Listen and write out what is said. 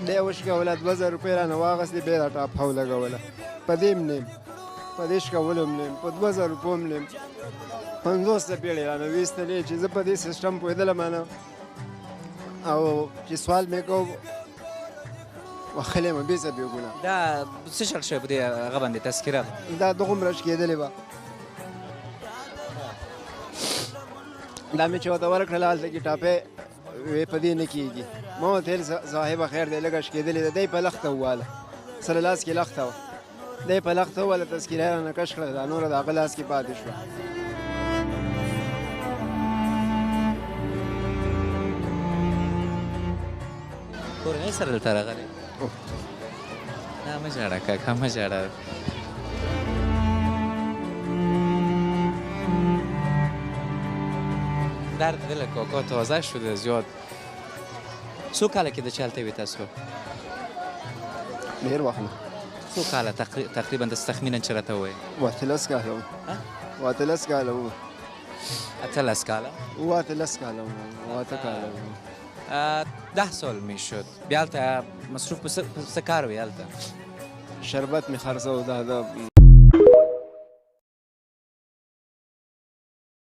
دی وشکوله، 2000 روپۍ رانه واخیستې، بیا یې را ټاپه ولګوله. په دې هم نه یم، په دې شکولو هم نه یم، په 2000 روپو هم نه یم. 50 څپېړې رانه ویستلې چې زه په دې سیسټم پوهېدلم نه، او چې سوال مې کو وخلې مې بې څه بې ګناه. دا څه شل شوی په دې هغه باندې تذکره؟ دا دغومره شکېدلې وه، دا مې چې ورته ورکړله هلته کې ټاپی وی په دې نه کېږي. ما ورته ویل صاحبه خیر دی، لږه شکېدلې ده. دی په لښته وواله، سره لاس کې لښته وه، دی په لښته وواله، تذکره یې رانه کش کړه، دا نوره د هغه لاس کې پاتې شوه. کورنۍ سره دلته راغلی؟ نه مه ژاړه کاکا، مه ژاړه. درد دل کاکا تازه شده زیاد. څو کاله کېده چې هلته وې تاسو؟ ډېر وخت نه. څو کاله تقریبا داسې تخمیناً چې راته ووایې؟ 18 کاله وو. 18 کاله وو. 18 کاله؟ 18 کاله وو، 8 کاله وو. 10 سال میشد. بیا هلته مصروف په څه کار وې هلته؟ شربت مې خرڅاو، دا د